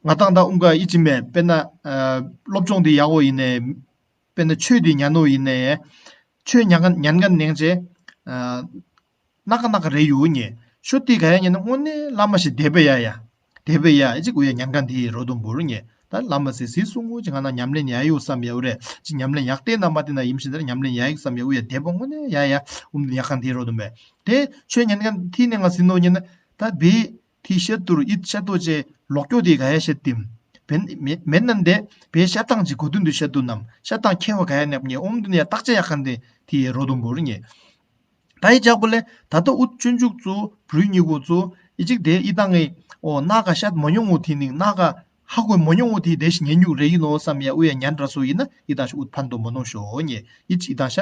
ང་དང་ད་ཨུམ་ག་ཨི་ཅི་མེ་དཔེར་ན་ཨ་སློབ་སྦྱོང་འདི་ཡག་པོ་ཡིན་ནས། དཔེར་ན་ཆོས་འདི་ཉན་ནོ་ཡིན་ནས། ཆོས་ཉན་ག་ཉན་ག་ནེང་ཅེ། ཨ་ན་ཀ་ན་ཀ་རེ་ཡུ་ཉེ། ཤོ་ཏི་ག་ཡ་ཉེ་ན་དངོས་གནས་བླ་མ་ཞིག་དད་པ་ཡ་ཡ། དད་པ་ཡ་ཨི་ཅིག་ཨུ་ཡ་ཉན་ག་འདི་རོ་དུམ་བུར་ཉེ། ད་བླ་མ་སི་སི་སུ་ངུ་ཅིག་ང་ན་ཉམས་ལེན་ཡ་ཡུག་བསམ་ཡ་འུ་རེ། ཅིག་ཉམས་ལེན་ཡག་ཏེ་ན་མ་ཏེ་ན་ཡིམ་ཤིན་ད་ཉམས་ལེན་ཡ་ཡུག་བསམ་ཡ་འུ་ཡ་དེ་པོ་དངོས་གནས་ཡ་ཡ་ཨུམ་ཡག་ག་འདི་རོ་དུམ་པས། དེ་ཆོས་ཉན་ག་ཐི་ནེ་ང་སི་ནོ་ཉེ་ན་ད་བི་ཐི་ཤད་ཏུར་ཨིད་ཤད་ཏོ་ཅེ་ལོག་ཀྱོ་དེ་ག་ཡ་ཤད་ཏིམ། བེན་མེ་མེན་ནན་དེ་བེ་ཤད་ཏང་ཅི་གོ་དུན་དུ་ཤད་ཏུ་ནམ་ཤད་ཏང་ཁེ་བ་ག་ཡ་ནེབ་ཉེ་ཨུམ་དུན་ཡ་ཏག་ཅེ་ཡག་ག་འདི་ཐི་ཡ་རོ་དུམ་བུར་ཉེ། ད་ཡི་ཅག་པོ་ལས་ད་ལྟ་ཨུད་སྤྱོད་འཇུག་ཚུ་བྲུ་ཉི་གུ་ཚུ་ ཨི་ཅིག་དེ་ཨི་ཏང་ངི་ཨོ་ནག་ག་ཤད་མོ་ཉོང་ངོ་ཐི་ནིང་ནག་ག་ཧ་གོ་མོ་ཉོང་ངོ་ཐི་དེ་ཤི་ཉན་ཉུག་རེ་ཡིན་ནོ་བསམ་ཡ་ཨུ་ཡ་ཉན་ར་སོ་ཡིན་ན་ཨི་ཏང་ཤ་ཨུད་ཕན་ཏོ་མོ་ནོ་ཤོ་ཉེ་ཨི་ཅི་ཨི་ཏང་ཤ་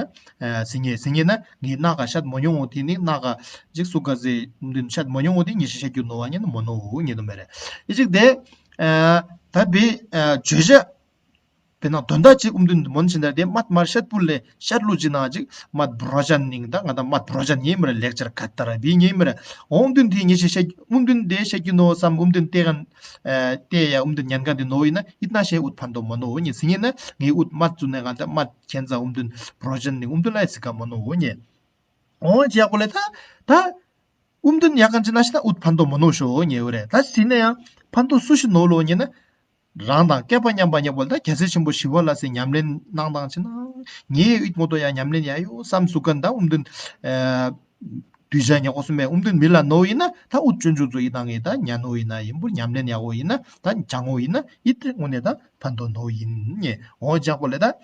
སི་ཉེ་སི་ཉེ་ན་ངི་ནག་ག་ཤད་མོ་ཉོང་ངོ་ཐི་ནིང་ནག་ག་ཅིག་སུ་ག་ཟེ་ཨུམ་དུན་ཤད་མོ་ཉོང་ངོ་ཐི་ཉི་ཤ་ཤད་རྒྱུ་ནོ་བ་ཉན་མོ་ནོ་ཉེ་ནོ་མེ་རེ་ཨི་ཅིག་དེ་ད་བི་བརྗོད་བྱ། དཔེར་ན་དོན་དག་ཅིག་ཨུམ་དུན་མོན་ཕྱིན་ད་དེ་མད་མར་ཤད་པུ་ལེ་ཤད་ལུ་ཅི་ན་ཅིག་མད་བྲོ་ཅན་ནིང་ད་ང་ད་མད་བྲོ་ཅན་ཉེ་མི་ར་ལེག་ཅར་ག་ཏ་ར་བི་ཉེ་མི་ར་ཨོང་དུན་དེ་ཉེ་ཤེ་ཤད་ཨུམ་དུན་དེ་ཤད་ཀྱི་ནོ་བསམ་ཨུམ་དུན་དེ་གན་དེ་ཡ་ཨུམ་དུན་ཉན་གན་དེ་ནོ་ཡིན་ན་ཨིད་ན་ཤེ་ཨུད་ཕན་ཏོ་མོ་ནོ་ཉེ་སི་ཉེ་ན་ངའི་ཨུད་མད་ཙུ་ནེ་གན་ད་མད་ཁྱེན་ཙ་ཨུམ་དུན་བྲོ་ཅན་ནིང་ཨུམ་དུན་ལ་ཡ་སི་ཀ་མོ་ནོ་ཉེ་ཨོང་ཅི་ཡ་གོ་ལེ་ད་ད་ཨུམ་དུན་ཡ་གན་ཅི་ན་ཤི་ད་ཨུད་ཕན་ཏོ་མོ་ནོ་ཤོ་ཉེ་འུ་རེ་ད་སི་ནེ་ཡང་ཕན་ཏོ་སུ་ཤི་ནོ་ལོ་ཉེ་ན། རང་དང་སྐལ་པ་མཉམ་པ་ཉེ་བོ་ལ་རྒྱལ་སྲས་ཆེན་པོ་ཞི་བ་ལྷ་སྲས་ཉམས་ལེན་གནང་དང་ཕྱིན་ན། ངའི་ཨིད་ངོ་ཏོ་ཡ་ཉམས་ལེན་ཡ་ཡོ་བསམ་སུ་ཀན་ད་ཨུམ་དུན་གདུལ་བྱ་ཉེ་གོ་སུ་མེ་ཨུམ་དུན་མི་ལ་ནོ་ཡིན་ན་ད་ཨུད་སྤྱོད་འཇུག་ཚོ་ཡི་དང་ངེ་ད་ཉ་ནོ་ཡིན་ན་ཡིན་པུར་ཉམས་ལེན་ཡ་གོ་ཡིན་ན་ད་ཇ་ངོ་ཡིན་ན་ཨིད་དེ་ངོ་ནེ་ད་ཕན་ཏོ་ནོ་ཡིན་ཉེ་འོ་ཇག་པོ་ལེ་ད་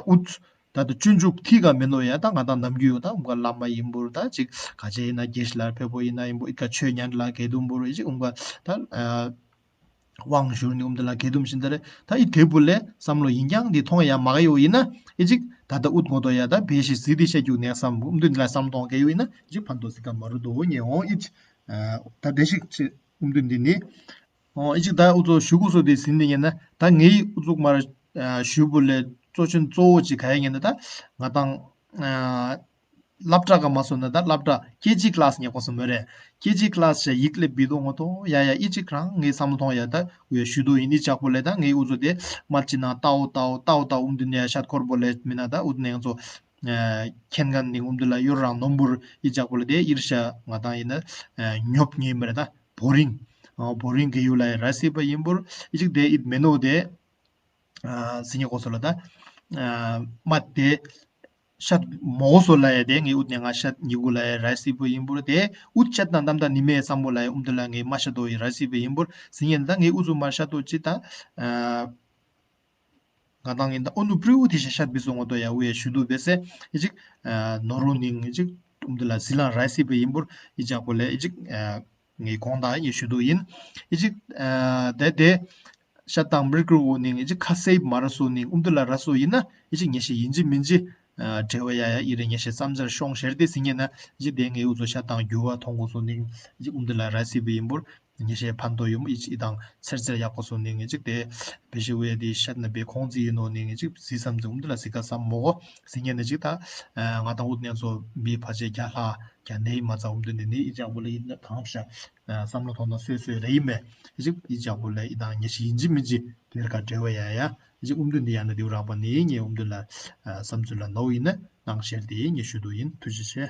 ཨུད་ད་ད་སྤྱོད་འཇུག་ཐི་ག་མེ་ནོ་ཡ་ད་ང་ད་ནམ་རྒྱུན་ཡོ་ད་ཨུམ་ག་བླ་མ་ཡིན་པུར་ད་ཅིག་ག་ཅེ་ཡིན་ན་དགེ་བཤེས་ལ་ཕེ་པོ་ཡིན་ན་ཡིན་པུར་ཨིད་ག་ཆོས་ཉན་ལ་གེ་དུམ་པུར་ཨི་ཅིག་ཨུམ་ག་ད། དབང་བསྒྱུར་ནི་ཨུམ་དེ་ལ་གེ་དུམ་ཤིན་ད་རེ་ད་ཨི་དེ་བུ་ལས་བསམ་བློ་ཡིན་ཀྱང་འདི་མཐོང་ཡ་མ་ག་ཡོ་ཡིན་ན་ཨི་ཅིག་ད་ལྟ་ཨུད་ངོ་ཏོ་ཡ་ད་བེ་ཤི་ཟི་དི་ཤ་རྒྱུག་ནས་བསམ་ཨུམ་དེ་ལ་བསམ་གཏོང་གེ་ཡོ་ཡིན་ན་ཨི་ཅིག་ཕན་ཏོ་སི་ཀ་མ་རུ་དོ་ཉེ་འོང་ཨི་ཅིག་ད་བདེ་ཤིག་ཅི་ཨུམ་དེ་འདི་ནི་འོང་ཨི་ཅིག་ད་ཨུ་ཚོ་ཞུ་གུ་སོ་དེ་ཟིན་ནི་ཉེ་ན་ད་ངའི་ཨུ་ཚུགས་མར་ཞུ་བུ་ལས་གཙོ་ཆེན་གཙོ་བོ་ཅིག་ག་ཡ་ཉེ་ན་ད་ང་དང་། སློབ་གྲྭ་ག་མ་སོང་ན་ད་སློབ་གྲྭ་ཀེ་ཇི་ཀི་ལཱ་སི་ཉེ་གོ་སོང་མོ་རེ། ཀེ་ཇི་ཀི་ལཱ་སི་ཞེ་ཡིག་ལེ་བི་དོ་ངོ་ཏོ་ཡ་ཡ་ཨི་ཅིག་རང་ངའི་བསམ་བློ་ཐོང་ཡ་ད་འུ་ཡ་ཞུ་དོ་ཡིན་ནི་ཅག་པོ་ལེ་ད་ངའི་འུ་ཚོ་དེ་མ་ཅི་ན་ཏའོ་ཏའོ་ཏའོ་ཏའོ་ཨུམ་དུ་ནེ་ཡ་ཤད་ཁོར་པོ་ལེ་མི་ན་ད་ཨུ་ནེ་ཚོ་ཁྱེན་གན་ནི་ཨུམ་དུ་ལ་ཡོར་རང་ནོམ་བུར་ཨི་ཅག་པོ་ལེ་དེ་ཨིར་ཤ་ང་དང་ཡིན་ན་ཉོབ་ཉེ་མི་རེ་ད་བོ་རིང་བོ་རིང་གི་ཡུ་ལ་ཡ་ར་སི་པ་ཡིན་པུར་ཨི་ཅིག་དེ་ཨིད་མེ་ནོ་དེ། སི་ཉེ་གོ་སོ་ལ་ད། མ་དེ། ཤད་མོ་གོ་སོ་ལ་ཡ་དེ་ངའི་ཨུད་ནེ་ང་ཤད་ཉི་གུ་ལ་ཡ་ར་སི་པོ་ཡིན་པུར་དེ་ཨུད་ཤད་དང་ཏམ་ད་ནི་མེ་བསམ་པོ་ལ་ཡ་ཨུམ་དེ་ལ་ངའི་མ་ཤད་དོ་ཡི་ར་སི་པོ་ཡིན་པུར་སི་ཉེ་ད་ངའི་ཨུ་ཚུ་མ་ཤད་དོ་ཅི་ད། ང་དང་ཡིན་ད་ཨོ་ནུ་པྲི་ཨུ་དེ་ཤ་ཤད་བི་སོ་ངོ་ཏོ་ཡ་ཨུ་ཡ་ཞུ་དུ་བེ་སེ་ཨི་ཅིག་ནོ་རུ་ནིང་ཨི་ཅིག་ཨུམ་དེ་ལ་སི་ལང་ར་སི་པོ་ཡིན་པུར་ཨི་ཅག་པོ་ལ་ཨི་ཅིག་ངའི་གོང་དག་ཡེ་ཞུ་དུ་ཡིན། ཨི་ཅིག་ཨ་དེ་དེ་ཤ་དང་མིར་ཀྲུ་བོ་ནིང་ཨི་ཅིག་ཁ་སེབ་མ་ར་སོ་ནིང་ཨུམ་དུ་ལ་ར་སོ་ཡིན་ན་ཨི་ཅིག་ཉེ་ཤེ་ཡིན་ཅི་མིན་ཅི་ཨ་འབྲེལ་བ་ཡ་ཡ་ཨི་རེ་ཉེ་ཤེ་བསམ་ཚར་ཤོང་ཤེར་ཏེ་སི་ཉེ་ན་ཨི་ཅིག་དེ་ངའི་ཨུ་ཚོ་ཤ་དང་རྒྱུ་བ་ཐོང་གོ་སོ་ནིང་ཨི་ཅིག་ཨུམ་དུ་ལ་ར་སི་བི་ཡིན་པུར་ཉེ་ཤེ་ཕན་ཐོ་ཡོམ་ཨི་ཅིག་ཨི་དང་ཚེར་ཚེར་ཡག་གོ་སོ་ནིང་ཨི་ཅིག་དེ་བེ་ཤི་ཝེ་དེ་ཤད་ན་བེ་ཁོང་ཙི་ཡིན་ནོ་ནིང་ཨི་ཅིག་སི་བསམ་ཚེ་ཨུམ་དུ་ལ་སི་ཀ་བསམ་མོ་གོ་སི་ཉེ་ན་ཅིག་ད་ང་དང་ཨུ་ནེ་ཚོ་བི་ཕ་ཆེ་རྒྱ་ལྷ། ཀྱང་ནེ་མ་ཚ་འུམ་དུ་ནི་ནི་ཨི་ཅག་པོ་ལ་ཨི་ན་གང་ཤ་བསམ་བློ་ཐོག་ན་སོས་སོས་རེ་ཡིན་མེ། ཨི་ཅིག་ཨི་ཅག་པོ་ལ་ཨི་དང་ཉེ་ཤི་ཡིན་ཅི་མིན་ཅི་དེར་ཀ་འབྲེལ་བ་ཡ་ཡ་ཨི་ཅིག་འུམ་དུ་ནི་ཡ་ན་དེའུ་རག་པ་ནི་ངའི་འུམ་དུ་ལ་བསམ་ཚུལ་ལ་ནོ་ཡིན་ན་ནང་ཤེར་དེ་ངས་ཞུ་དུ་ཡིན། ཐུགས་རྗེ་ཆེ།